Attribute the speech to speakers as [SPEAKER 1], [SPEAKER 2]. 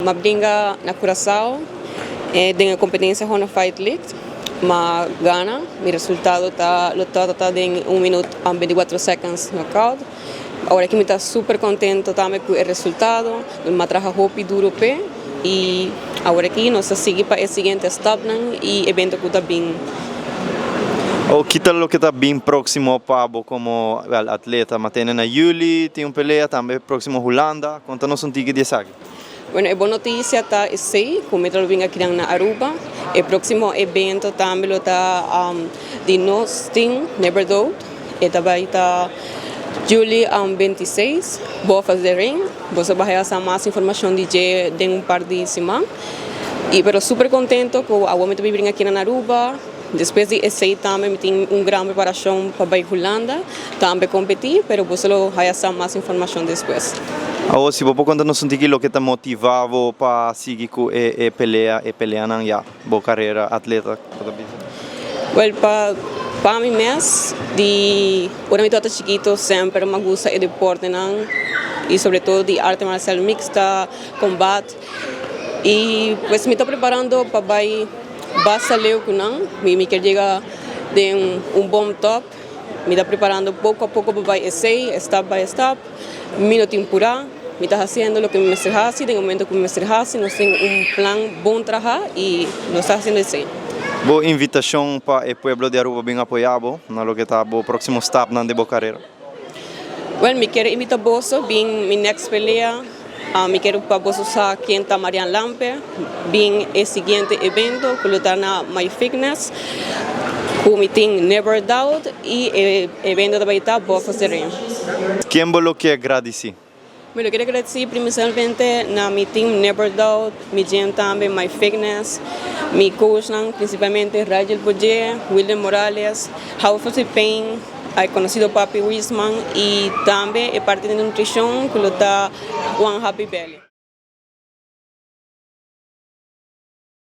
[SPEAKER 1] M'a bringa na Curaçao den e competencia Honda Fight League. M'a gana. Mi resultado ta lo ta den 1 minuut 24 seconds knockout. Awor aki mi ta super contento tambe cu e resultado. M'a traha hopi duro p'e y awor aki nos ta sigui pa e siguiente stapnan y evento cu ta bin.
[SPEAKER 2] O kico loke ta bin proximo pa bo como, well, atleta? M'a tende na juli tin un pelea, tambe proximo Hulanda. Conta nos un tiki di esaki.
[SPEAKER 1] Bueno, e bon noticia ta esey, cu mi ta bin aki na Aruba. E proximo evento tambe lo ta di nos team, Never Doubt. E tambe ta juli 26, Bofa the Ring. Bo ta bay haya mas informacion di dje den un par di siman. Y pero super contento cu awor mi ta bin aki na Aruba. Despues di esey tambe mi tin un gran preparacion pa bay Hulanda, tambe competi, pero bo lo haya mas informacion despues.
[SPEAKER 2] Awor, si bo conta nos un tiki loke ta motiva bo pa sigui cu e pelea e pelea nan ya, bo carera atleta?
[SPEAKER 1] Well, pa mi mes, di ora mi tabata chikito, semper mi gusta e deporte nan y sobre todo di arte marcial mixta, combate. Y pues mi ta preparando pa bay basta leu cu nan, mi kier yega di un bon top. Mi ta preparando poco a poco pa bay esey, step by step. Mi no tin pura, mi ta haciendo loke mi mester haci, den momento cu mi mester haci, nos tin un plan bon traha y nos ta haciendo esey.
[SPEAKER 2] Bo invitacion pa e pueblo di Aruba bin apoya bo na loke ta bo proximo step na di bo carera.
[SPEAKER 1] Well, mi kier invita boso bin mi next pelea. Mi kier pa boso sa ken ta Marian Lampe, bin e siguiente evento cu ta na My Fitness, cu mi tin Never Doubt y e evento tambe ta Bofa Serena.
[SPEAKER 2] Ken bo kier gradici?
[SPEAKER 1] Mi kier gradici principalmente na mi team Never Doubt, mi gym tambe, My Fitness, mi coach, principalmente Rajel Boye, William Morales, House of Pain, conocido Papi Wisman y tambe e parti di nutricion cu ta One Happy Belly.